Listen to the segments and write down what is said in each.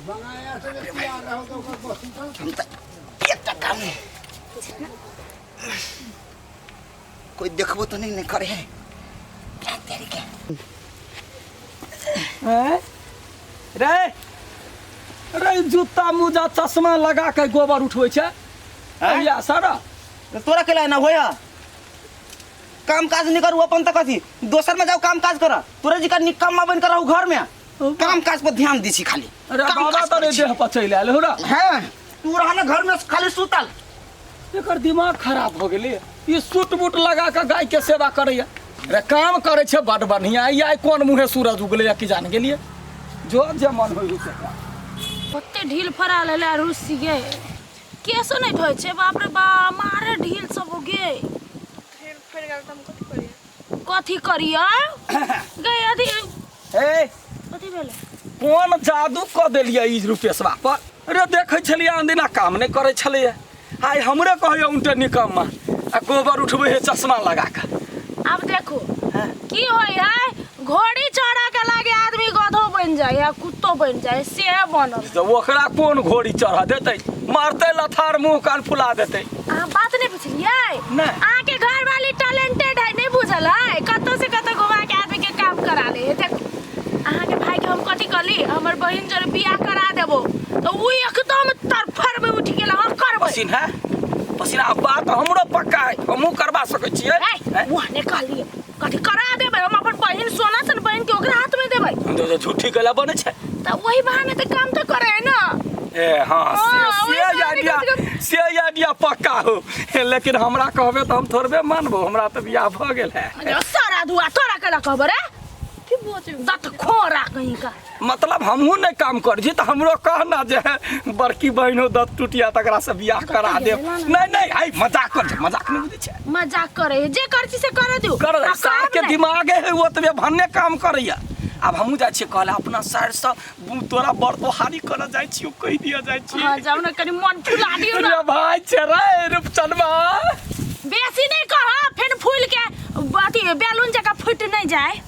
हम तऽ एकटा काम नहि कोई देखबो तऽ नहीं ने करे है तेरी के। हैं? रे रे, जूता मोजा चश्मा लगा के गोबर उठबै छै? हैं? या सारा तऽ तोरा केला एना होय? काम काज नहीं करू अपन तऽ कथी दोसर में जाओ काम काज कर। तोरे जी का निकम्मा बन कर रहू घर में, काम काज पर ध्यान दी छी खाली। अरे काम बाबा काज तोरे करै छी। देह पर चलि आयल हो रा। हैं, तू रह ना घर में खाली सुतल। एकर दिमाग खराब हो गेलै। ई सूट बूट लगा कऽ गाय के सेवा करैया रे, काम करै छै बड बढ़िया। ई आइ कोन मुँहे सूरज उगलैया कि जान गेलियै, जो जे मन होइ से कर। ओते ढील फरा लेले आ रुसि गे, केसो नहि धोइ छै। बाप रे बाप, मारे ढील सब हो गे। फेर फड़ि गेल तऽ हम कथी करियै? कथी करियै गे? अथी ए कथी भेलै? कोन जादू कऽ देलियै ई रुपेशवा पर रे? देखै छलियै आन दिना काम नहि करै छलैया, आइ हमरे कहैया उनटे निकम्मा आ गोबर उठबै है चश्मा लगा कऽ। आब देखू की होइ है, घोड़ी चढ़ा के लागे आदमी गधो बनि जाइ है, कुत्तो बनि जाइ है, से बनल। तऽ ओकरा कोन घोड़ी चढ़ऽ देतै? मारतै लथार, मुँह कान फुला देतै। अहाँ बात नहि बुझलियै। नहि। अहाँके घर वाली टैलेंटेड है, नहि बुझल है? कतौ से कतौ घुमा के आदमी के काम करा ले है। देखू, अहाँके भाई के हम कथी कहली, हमर बहिन जरे बियाह करा देबो, तऽ उ एकदम तरफर में उठि गेल, हँ करबै। पसीन है पसीना। आब बात हमरो पक्का है, हमहूँ करबा सकै छियै। ए, वह नहि कहलियै कथी करा देबै, हम अपन बहिन सोना सन बहिन के ओकरा हाथ में देबै। हम झूठी गला बनै छै। तऽ वही बहाने तऽ काम तऽ करे है ना। ए हाँ, से हाँ, से वही बहाने आइडिया कम से कम। से आइडिया पक्का हो, लेकिन हमरा कहबे तऽ हम थोड़बे मानबो। हमरा तऽ बियाह भऽ गेल है। अरे सारा धुआ तोरा केला कहबो रे? की बजै? दत खोरा कहीं का। मतलब हमहूँ नहि काम करै छी तऽ हमरो कह ना जे बड़की बहिन हो दत टूटिया, तकरा से बियाह करा देब। नहि नहि, आइ मजाक कर छै, मजाक नहि बुझै छै। मजाक करे है, जे कर छी से करे दियो। कर आ सार कहब के नहि। दिमागे है ओतबे भन्ने काम करैया। आब हमहूँ जाइ छियै कहले अपना साइडसँ तोरा बड़ तोहारी करऽ जाइ छियौ, कहि दिअ जाइ हाँ छियै। जाउ ने, कनि मन फुला दियो ना। रे भाई छै रे रूपचनवा। बेसी नहीं कह, फेर फूल के अथी बैलून जकाँ फूट नहीं जाए।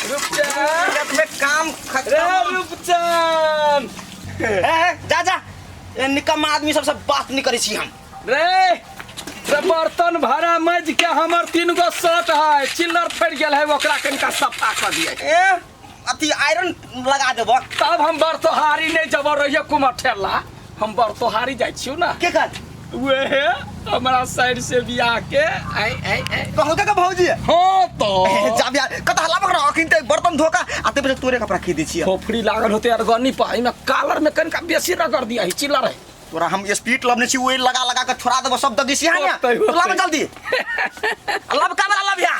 रूपचन में काम रे खत्म। रूपचन। ए, ए, जा जा, ए, निकम्मा आदमी सबसे बात नहीं करै छी हम। रे रे, बर्तन भाड़ा मज के हमर तीन गो शर्ट है, चिल्लर फटि गेल है, ओकरा कनिका सफा कर दिए। ए अथी आयरन लगा देबो। तब हम बरतोहारी नहीं जब रहिए कुमार ठेला, हम बरतोहारी जाइ छियौ ना। के कर? वेहे हमरा साइड से बियाह के आई आई आई। कहलका का भौजी? हाँ तो जा बियाह कत हल्ला पकड़, अखिन ते बर्तन धोका आ ते तोरे कपड़ा खींच दै छियै। खोपड़ी लागल होते अरगनी पर, एहिमे कालर में कनिका बेसी रगड़ दिया है, चिल्लर है। तोरा हम स्पीड लबने छी, ओहि लगा लगा के छोड़ा देबो सब दगी छी। हां। होतै, होतै। लब जल्दी, लब का वाला लब या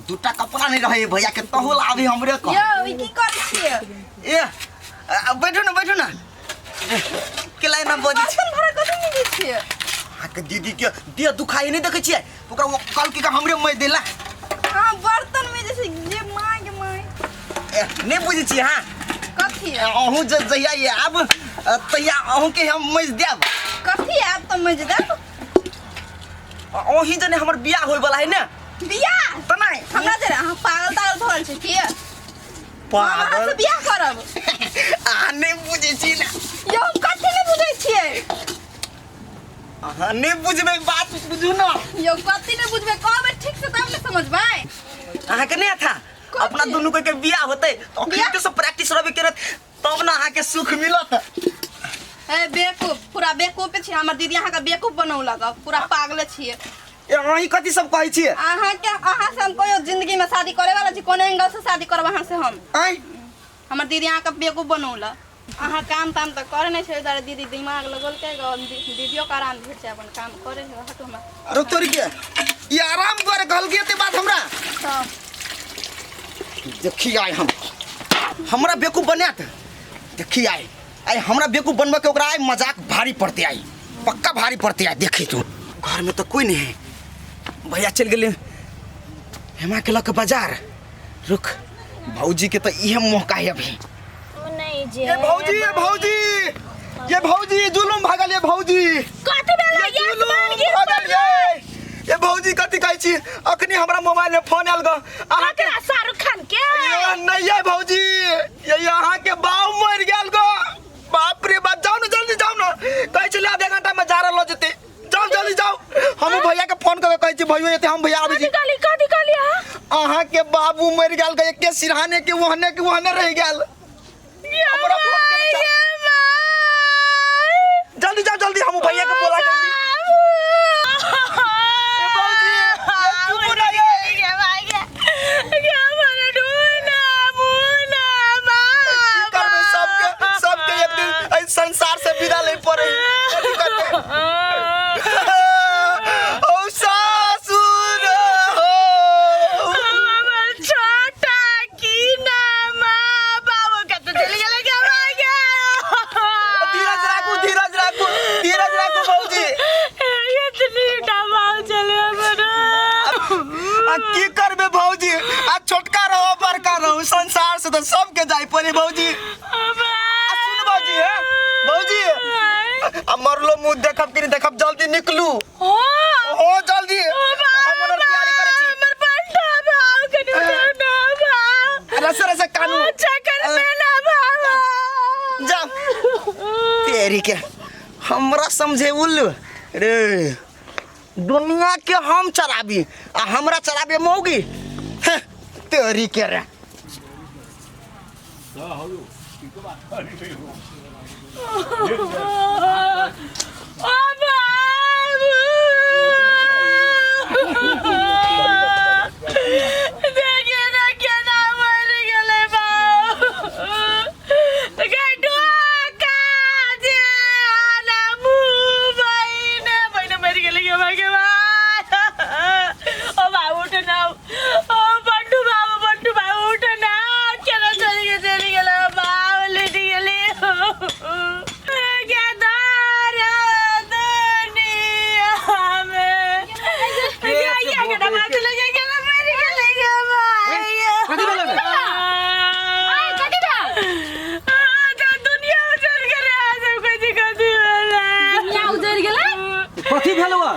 दूटा कपड़ा नहीं रहे भैया के तहु ला अभी हमरे कह। यौ, ई की करै छियै? ए आ, बैठू ना, बैठू ना, केला ना बजै छी? बर्तन भरा कथी मिलै छियै? अहाँके दीदी के देह दुखाइ नहीं देखै छियै? ओकरा वो कल के हमरे मज देला। अहाँ बर्तन में जैसे जे माय के माय। ए, नहीं बुझै छियै? हाँ। कथी? ए, अहूँ जे जहिया ये आब तहिया अहूँ के हम मज देब। कथी आब तऽ मज देब? अहीं जने हमर बियाह होय वाला है ने। बियाह? तऽ नहि। हमरा जरे अहाँ पागल तागल भऽ गेल छै की? हम अहाँ से पागल बियाह करब? अहाँ नहि बुझै छी ने। यौ, हम कथी नहि बुझै छियै? अहाँ नहि बुझबै बात, बुझू ने। यौ, कथी नहि बुझबै? कहबै ठीक से तब ने समझबै। अहाँके नहि था कथी? अपना दुनू के बियाह होतै तऽ बियाह? अखन से प्रैक्टिस रहबे करत तब ने अहाँके सुख मिलत। ए बेवकूफ, पूरा बेवकूफ छी। हमर दीदी अहाँके बेवकूफ बनौलक, पूरा पागले छियै। ए, अहीं कथी सब कहै छियै? अहाँके अहाँ से हम कहियो जिंदगी में शादी करे वाला छी? कोन एंगल से शादी करब अहाँ से हम? आँय? हमर दीदी अहाँके बेवकूफ बनौलक। अहाँ काम ताम तऽ करे नहि छै, ओहि दुआरे दीदी दिमाग लगौलकै गऽ। दीदियोके आराम भेट जाय, अपन काम करे है। हटू हमरा। अरे तोरी के, ई आराम दुआरे कहलकै एते बात हमरा? तऽ देखी आइ हम हमरा बेवकूफ बनायत। देखी आइ, आइ हमरा बेवकूफ बनबऽ के ओकरा आइ मजाक भारी पड़तै, आइ पक्का भारी पड़तै आइ। देखी तू, घर में तऽ कोई नहीं है, भैया चलि गेलै हेमा के लऽ के बाजार। रुक, भौजी के तऽ इहे मौका है अभी। नहीं जे। ये भौजी, ये भौजी, ये भौजी, जुलुम भागल ये भौजी। कथी भेलै? ये ये जुलुम आसमान गिर भागल ये। ये भौजी, कथी कहै छी, अखनी हमरा मोबाइल में फोन आयल ग अहाँके। ककरा सारू ये भौजी, ये यहाँ के बाऊ मर गेल गो। बाप रे बाप, जाओ ना जल्दी जाओ ना, कहै छलै आधे घंटा में जा रहलो जेते, जाओ जल्दी जाओ। हम भैया के फोन करके कहै छी भैया एते, हम भैया आबै छी। कथी कहली, कथी कहली अहाँ? अहाँ के बाबू मर गेल गे, एके सिरहाने के ओहने के ओहने रह गेल। हमरा फोन केने छल। जल्दी जाओ जल्दी, हम भैया के बोला के अयली। ए भौजी, ये चुप ना ये। की करबै, सबके सबके एक दिन एहि संसार से विदा लै पड़ै। कथी करबै? ओ सासुर हो। धीरज राखू, धीरज राखू, धीरज राखू भौजी। आ की करबै भौजी, आ छोटका रहो बड़का रहो, संसार से तऽ सबके जाय पड़े भौजी। आ सुन भौजी, हे भौजी, आ मरलो मुँह देखब कि नहि देखब, जल्दी निकलू हो जल्दी, हम ओनर तैयारी करै छी। रसे रसे कानू जा तेरी के हमरा समझे उल्लू रे, दुनिया के हम चलाबी आ हमरा चलाबे मौगी। हें, तेरी के रे। कथी भेलै रे? आय, कथी भेल? दुनिया उजड़ि गेलै? कथी भेलौ हँ?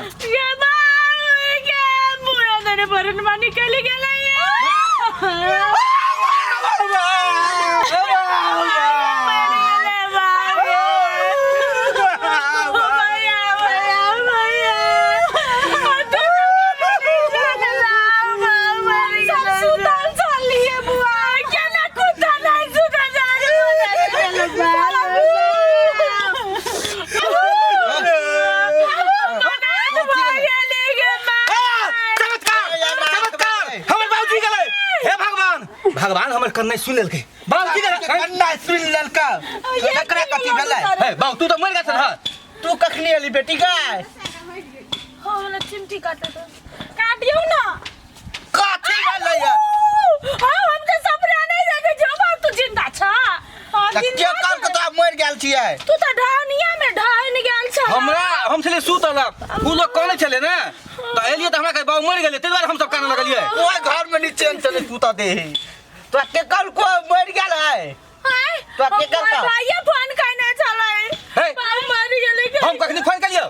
सब सुतल छलियै बुआ, केना कुत्ता नहि सुतल चमत्कार, चमत्कार, हमर बाबूजी गेलै। हे भगवान, भगवान हमर कन्नाइ सुनि लेलकै। बाबूजी गेलै। कन्ना सुनि लेलका, एकरा कथी भेलै? हे बाबू, तू तऽ मरि गेल छल। तू कखनी एली बेटी गाय? हमरा चिमटी काटत, काटियौ ना। कथी भेलै ये? हाँ, हम तऽ सपना नहि देखै छियौ बाप, तू जिंदा छ। हाँ, तऽ जिंदा के कहलकै छ। तोरा मरि गेल छियै? तू तऽ ढहनिया में ढहन गेल छ। हमरा हम छलियै सुतल, उ लोग कहने छलै ने, तऽ एलियै तऽ हमरा कहै बाबू मरि गेलै, ताहि दुआरे हमसब कानऽ लगलियै। ओहि घर में नीचे चले तू तऽ दे तोरा के कहलको मरि गेल है? आय, तोरा के कहलका? हमर भाइये फोन कयने छलै। हे। बाबू मरि गेलै के? हम कखनी फोन केलियौ?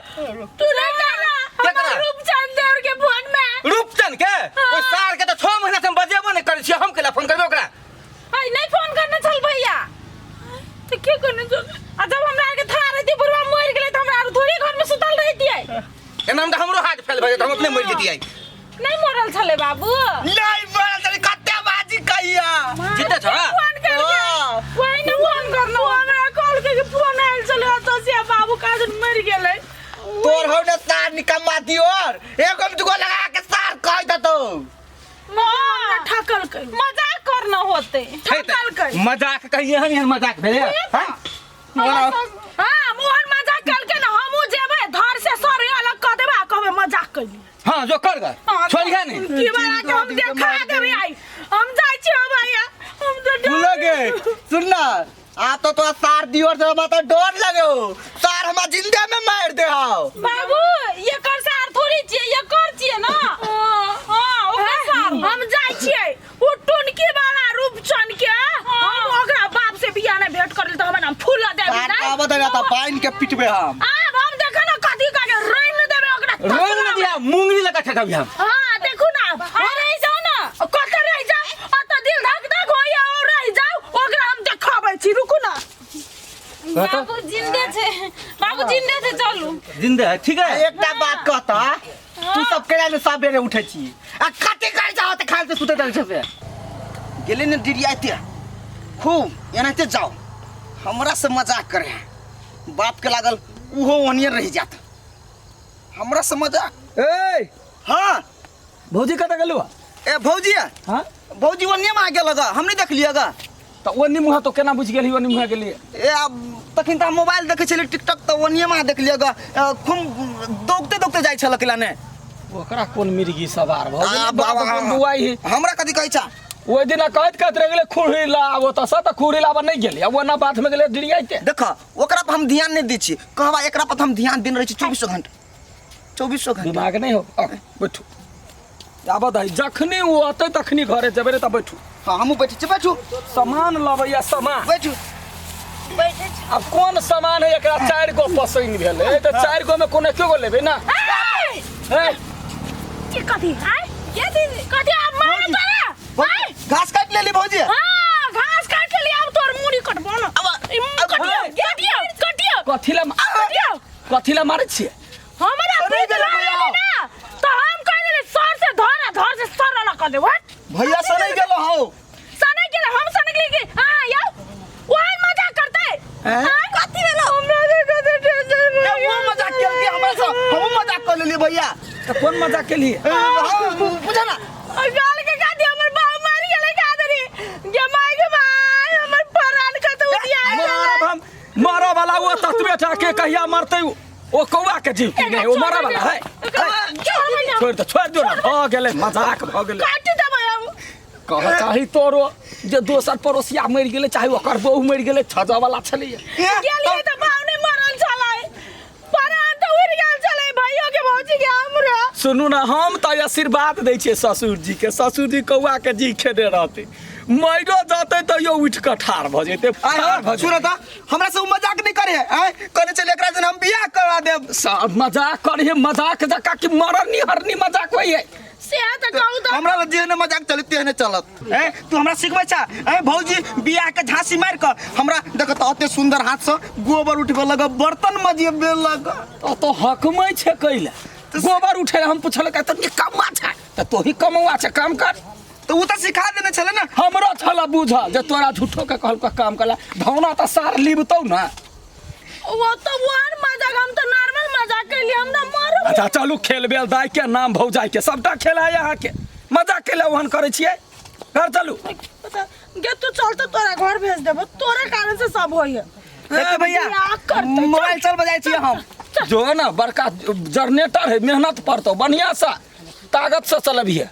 तू नहि कहला। केकरा? हमर रूपचंद देवर के फोन में। रूपचंद के? ओहि सार के तऽ 6 महीना से हम बजेबो नहि करै छियै, हम केला फोन करबै ओकरा? आय, नहि फोन करने छल भैया तऽ के करने छल? आ जब हमरा आरके थाह रहितै बुढ़वा मरि गेलै तऽ हमरा आर थोड़े घर में सुतल रहितियै। एना में तऽ हमरो हाथ फैल भऽ जेतै, हम अपने मरि जैतियै। नहीं मरल छलै बाबू। नहीं मरल छलै, कते बाजी कहिया जीते छ? फोन कर के कोई ने फोन करनो, हमरा कॉल के फोन आयल छलै ओतऽ से बाबू काजन मरि गेलै। तोर हौ ने सार निकम्मा दियोर, एगो में दुगो लगा के सार कह देतौ। हमरा ठकल कै, मजाक करना होते, ठकल कै। मजाक कहिए हन, एहन मजाक भेलै हैं? हां, मोहन मजाक कलके ने, हमहूँ जेबै धर से सर अलग कऽ देबै आ कहबै मजाक कैली। हाँ जो कर गा, छोड़िहे नहीं। की बारा के हम देखा देबै आई, हम जाइ छी भैया, हम तो डर लगे सुन ना, आ तो तोरा सार दियोर से हमरा तो डर लगे हो, सार हमरा जिंदे में मार दे हो। बाबू ये कर सार थोड़ी छियै, ये कर छियै ना। हां, ओकर सार हम जाइ छियै उ टुनकी वाला रूपचन के, हम ओकरा बाप से बियाह नहि भेंट करल तऽ हमर नाम फूल देवी सार नहि। आबत है त पाइन के पिटबे हम। आब हम देख ना कथी कह के रोइन देबै ओकरा। रोइन न दिया, मूंगरी लगा ठेकाबी हम। हां देखू ना, अरे रहि जाउ ना, कतऽ रहि जाउ, ओतऽ दिल धक धक होइया और बाबू जिंदे छै, बाबू जिंदे छै, चलू। जिंदे है, ठीक है। एकटा बात कहता, तू सब केना ने सबेरे उठै छी आ कते कर जाओ त खाल से सुते दल छै से गेले ने डिरियाते खूब एनाहिते जाओ, हमरा से मजाक करे है। बाप के लागल उहो ओनिये रहि जात हमरा से मजाक। ए हाँ भौजी कतऽ गेलु? ए भौजी, हाँ भौजी ओनिये में आ गेल गा, हम नहीं देखलिए गा। तऽ ओनी मुँह तो केना बुझि गेलही ओनी मुँह गेलिए? ए आब तखन तऽ हम मोबाइल देखै छलियै टिकटॉक, तऽ ओनिये में देखलिए गा, खूब दौगते दौगते जाइ छल अकेला ने। ओकरा कोन मिर्गी सवार भऽ गेलै? आ, बाप बाबा, कोन बुआई है? हमरा कथी कहै छा? ओहि दिना कहैत कहैत रहि गेलै खुरही लाब ओतऽसँ, तऽ खुरही लाबऽ नहि गेलै, आ ओना बाधमे गेलै डिरियाइते। देख ओकरा पर हम ध्यान नहि दै छियै, कहबा एकरा पर तऽ हम ध्यान देने रहै छी चौबीसो घंटा, चौबीसो घंटा। दिमाग नहि हो, आ, बैठू आबऽ दही, जखनी ओ अतै तखनी घरे जेबै रे, तऽ बैठू। हाँ हमहूँ बैठै छी, बैठू। सामान लबैया सामान। बैठू। बैठे छी। आब कोन सामान है? एकरा 4 गो पसंद भेलै तऽ 4 गो में कोनो एको गो लेबै ना? ए! ए, की कथी? आय ये दीदी कथी आब मारे तोरा? आय घास काटि लेली भौजी। हाँ घास काट लेली, आब तोर मुड़ी कटबो न। ई मुँह कटियो, कटियो, कटियो। कथी ला कटियो। कथी ला मारै छियै? हमरा सर प्रीत गेलै लऽ भैया। लेली ना तऽ हम कह देली सर से धर आ धर से सर अलग कर देब। हट भैया सनै गेलो हौ। सनै गेलै, हम सनै गेली कि हाँ यौ ओहन मजाक करतै? हैं? हाँ, कथी भेलो? हमरा के कथी टेंशन भऽ ए, वो गेल। मजाक केलकै हमरा से, हमहूँ मजाक कऽ लेलियै भैया। तऽ कोन मजाक केलियै? ए, हाँ, बुझा ना। ओइ गाल के काटी हमर बाप मरि गेलै कादरी। गे माय गे माय, हमर प्राण कतौ उदिया गेलै। मारब हम, मरऽ वाला ओ ततबे टा के कहिया मरतै ओ कौआ के जीव की नहीं, ओ मरऽ वाला है। छोड़ि दे, छोड़ि दियौ ना, भऽ गेलै मजाक भऽ गेलै। काटि देबै हम। कह चाही तोरो जे दोसर पड़ोसिया मरि गेलै, चाहे ओकर बहु मरि गेलै, छजऽ वाला छलैया। गेलियै तऽ बाप नहि मरल छलै, प्राण तऽ उड़ि गेल छलै भैयो के भौजी के हमरो। सुनू ना, हम तऽ आशीर्वाद दै छियै ससुर जी के, ससुर जी कौआ के जी खेने रहतै, मरियो जतै तैयो उठि कऽ ठाढ़ भऽ जेतै, आय ठाढ़ भऽ सुन जेतै। तऽ हमरा से उ मजाक नहीं करे है, आय कहने चले एकरा जन हम बियाह करवा देब। सब मजाक करिहे, मजाक जकाँ कि मरनी हरनी मजाक होइए? से तऽ कहू तऽ हमरा लग जेहने मजाक चलत तेहने चलत। ए तू हमरा सिखबै छा? ए भौजी बियाह के झांसी मार के हमरा देख तऽ अते सुंदर हाथ से गोबर उठबे लग, बर्तन मजेबे लग। तो हकमै छै कैला गोबर उठे? हम पुछलकै तऽ निकम्मा छै, तऽ तोही कमौआ छै, काम कर। तऽ उ तऽ सिखा देने छलै ने। हमरो छल बुझल जे तोरा झूठो के कहलको काम करला, धौना तऽ सार लिबतौ ना। वो तो वन मजाक, हम तो नॉर्मल मजाक कैलियै, हम ना मरब। अच्छा चलू खेल बेल दाई के नाम भौजाई के सबटा खेल है अहाँके, मजाक केला ओहन करै छियै, घर चलू। गे तू चल तऽ तोरा घर भेज देबो, तोरे कारण से सब होइए। देखियौ भैया बियाह करतै, चल। मोबाइल चल बजाइ छियै हम। जो ना बड़का जनरेटर है, मेहनत पड़तौ बढ़िया से, ताकत से चलबिहे।